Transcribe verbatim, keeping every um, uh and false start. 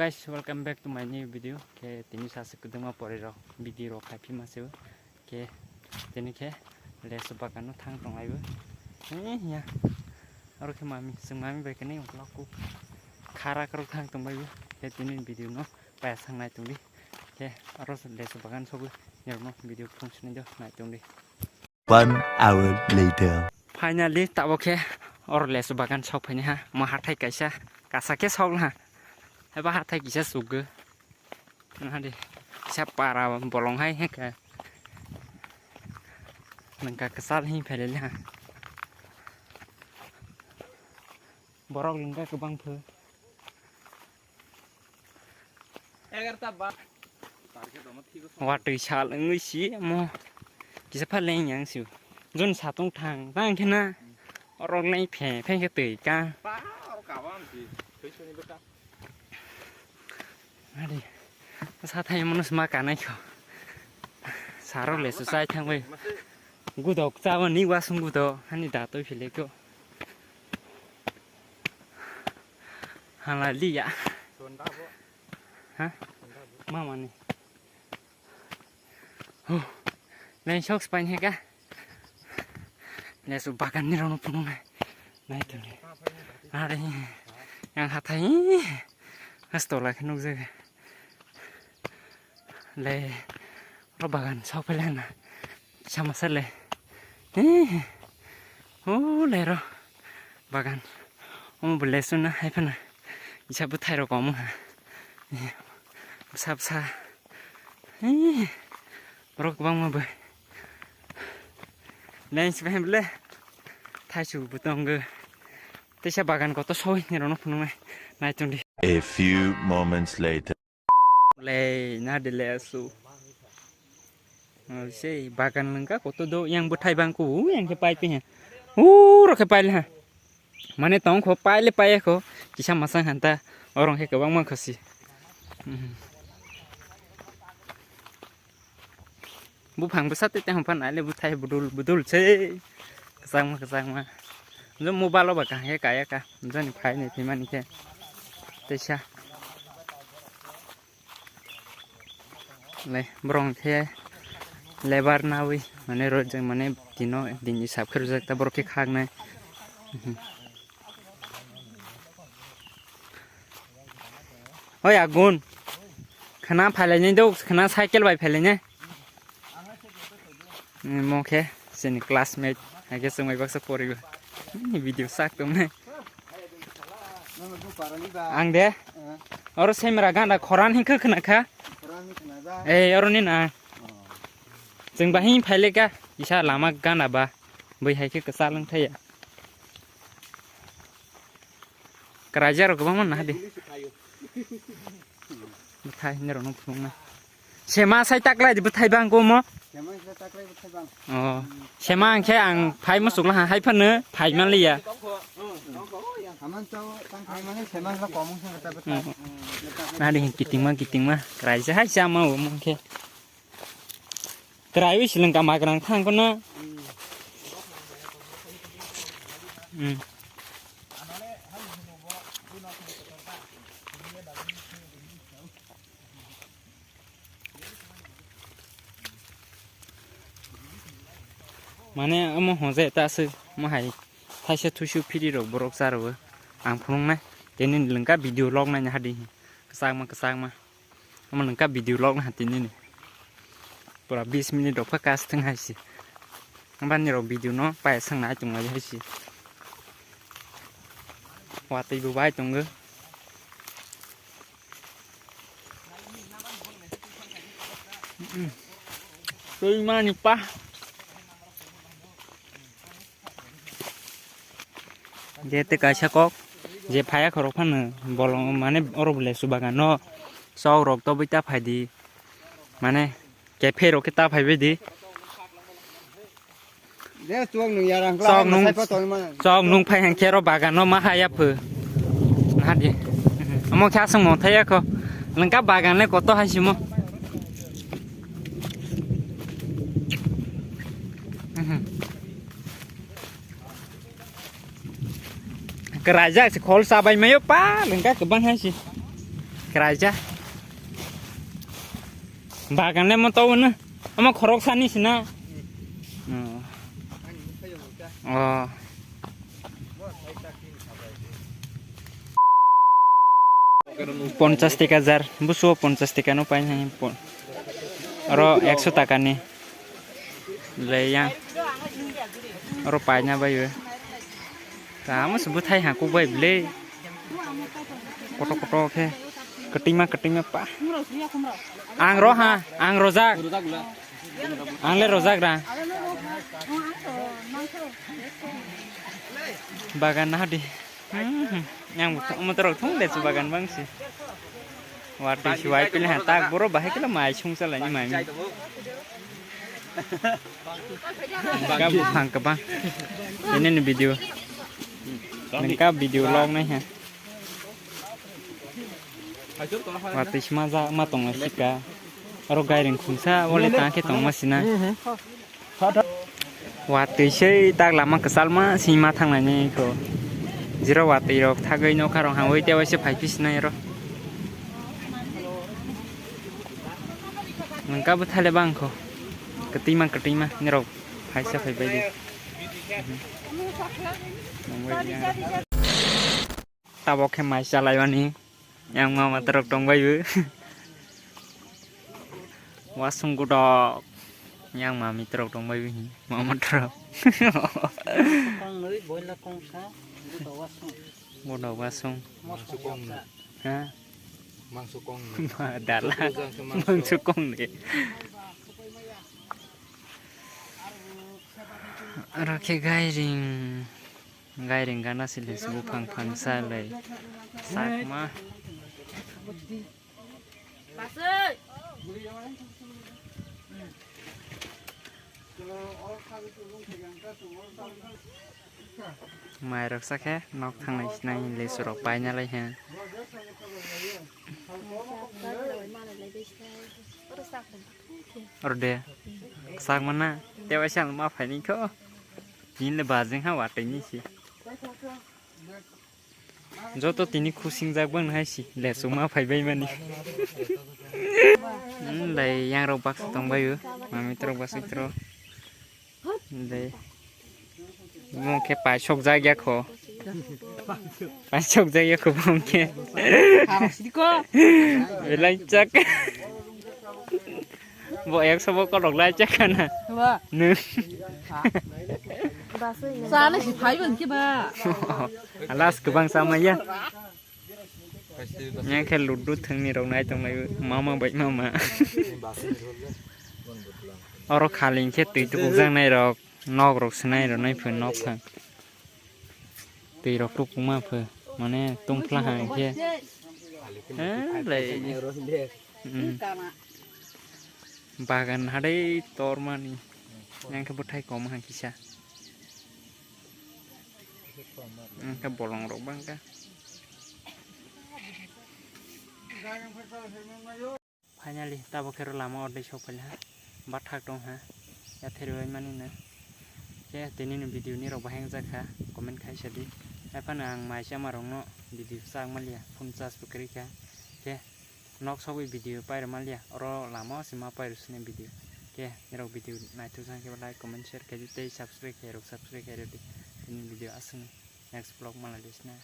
Guys, welcome back to my new video. Khe tini sase kwdwma pore rok video rok khai phima se. Khe tini khe lesu bagan no thang tong laibo. Eh, ya. Aro khe mami, sung mami bai kani uklok ku khara karo thang tong laibo. Khe tini video no paya sang nai tong di. Khe aro lesu bagan sobo nirok no video phung sini do nai tong di. One hour later. Finally, tabo khe oro lesu bagan sok phaini ha. Mo hathai kaisa, kasa khe sok ha. Haiba hathai kisa sugwi. Nahadi, kisa para bolong hai heka. Nangka kesal hi phelele ha. Borok lingka kwbang phu. Watwi sal wngwi si mo kisa pha leng yang si. Jon satung thang tang khe na. Orok leng phe phe khe twi ka. Ari, sa thai mono sma kanai kho. Sarok le su sai thang bai. Gudok chawa ni wasung gudok hani da toi phile kho. Hala liya. Ha? Mama ni. Huh. Lain sok spain heka. Lesu bagan ni rono punung nai. Nai tuli. Ari. Yang hathai. Astola khe nukjak. Le. Ro bagan sok pele na. Sama sele. Eh. Oh, le ro. Bagan. Omo bo lesu na hai phana. Isa bwthai rok omo ha. Bwsa bwsa. Hei, borok kwbangma bai. Lens bai ble. Thaisu bo tongo. Teisa bagan koto soi ni rono phunuknai. Nai tongdi. A few moments later. Le, na de le asu. Oh, sei bagan lengka koto do yang bwthai bang ku, yang khe pai pe ha. Uro khe pai le ha. Mane tong kho pai le pai kho. Kisa masang hanta. Orong khe kwbangma khosi. Mhm. Buphang bwsa tei tei hwnpha nai le bwthai budul budul se. Kwchangma kwchangma. Nw mobile o ba kaham khe kaya ka. Jani phai ni thwimani khe. Teisa. Le borok khe lebar nawi mane rojak mane tino din hisab khe rwjak ta borok khe khaknai. Oi agun. Khana phailainai do, khana cycle bai phailainai. Mo khe chini classmate, hai khe chwng bai baksa porigo. Ni video sak tongnai. Ang de. Oro semra ganda khoran hinkhe khna kha. Ei, oro ni na. Chwng bahai phaile ka, kisa lama gana ba, bui hai khe kwchal wng thaya. Kwraija rok kwbangma naha di. Bwthai hinwi rokno phunuknai. Sema sai taklai di bwthai bang komo. Sema sai taklai bwthai bang. Oh. Sema ang khe ang phai muchuk laha hai phano phai manliya. Haman chao tang khai mani sema la komung sa ta bwthai. Nari kitingma kitingma kwraisa hai sama omo khe. Kwraiwi swlwng kama kwrang thang kono. Hmm. Mane omo hoje ta aswk mo hai thaisa thuisu phiri rok borok cha rwo ang phunuknai tini lwngkha video log naina hadi kwchakma kwchakma omo lwngkha video log naha tini ni pura bis minute rok pha kas thwng hai se bani rok video no paya swng nai tong lai hai se watwi bo bai tongo. Twi mani pa. Je te kaisa kok je phaya khorok phano bolong mane oro bole subagan no chok rok tobwi ta phaidi mane kephe rok khe ta phaibai di. Je chok nung yarang kla chok nung sai pa tong man. Chok nung phai hang khe ro bagan no ma haya phu. Hadi. Amo khe asung mo thaya kho. Lengka bagan le koto hai simo. Kwraijak se khol chabai mayo pa lengka kwbang hai se. Raja. Bagan le mo tau na. Ama khorok sani sina. Oh. Oh. Ponchas teka jar. Busu ponchas teka no pain hai pon. Aro ekso taka ni. Le yang. Aro paina bai. Tamo se bwthai ha kuk bai bwle. Koto koto khe. Kwtwima kwtwima pa. Ang ro ha, ang rojak. Ang le rojak ra. Bagan na di. Hmm, yang motor thung de su bagan bang si. Watwi suwai pili ha tak boro bahai kilo mai sung salai ni mai. Ka buphang ka bang. Ini ni video. Nengka video log nai ha. Watwi sima ja ma tong sika. Aro gairing khungsa wale ta khe tong ma sina. Watwi sei tak lama kwchalma sima thangnai ni kho. Jero watwi rok thagwi nokha rok hangwi tewaise phai phi sinai ro. Nengka bwthai le bang kho. Kwtwima kwtwima nirok phaisa phai bai di. Tabok khe mai chalaimani yang mama torok tong bai bo. Wasung godok yang mami torok tong bai bo hin mama torok. Kong nui boila kong sa, godok wasung. Godok wasung. Mosok kong. Ha? Mangso kong ni. Ma dala. Mangso kong ni. Aro khe gairing, gairing gana sile se buphang phang sa lai. Sakma. Mai rok sa khe nok thangnai sinai lesu rok paina lai he. Oro de sak mana tewaisa ma phaini kho. Tini le bajeng ha watwi ni si. Joto tini khusing jak bang hai si lesu ma phai bai mani. Hmm, lai yang rok baksa tong bai o. Mami trok baksa trok. Dei. Bumung khe paisok jak ya kho. Paisok jak ya kho bumung khe. Belai chak. Bo ekso bo kotok lai chak kana. Ba. Nung. Sana si phai ban ki ba. Alas kwbang sama ya. Yang khe ludu thwngni rok nai tong lai mama bai mama. Oro khali khe twi tukuk jak nai rok, nok rok se nai rok nai phun nok phang. Twi rok tukuk ma phun mane tungphla ha khe. Eh, lai. Hmm. Bagan hadai tormani. Yang khe bwthai kom ha kisa. Yang khe bolong rok bang kha. Finally, tabok khe ro lama ordek sok phaila ha. Bathak tong ha. Yatheri bai mani na. Khe tini ni video ni rok bahai wngjakha. Comment khai sadi. Haiphano ang mai chama rok no video chak manliya. Phone charge bo kwrwi kha. Khe nok sogwi video pairw manliya, oro lama o se ma pairw sini video. Khe nirok video naithok sang khe like, comment, share khaidi tei subscribe khairok subscribe khairodi. Tini video aswk next vlog malai sina.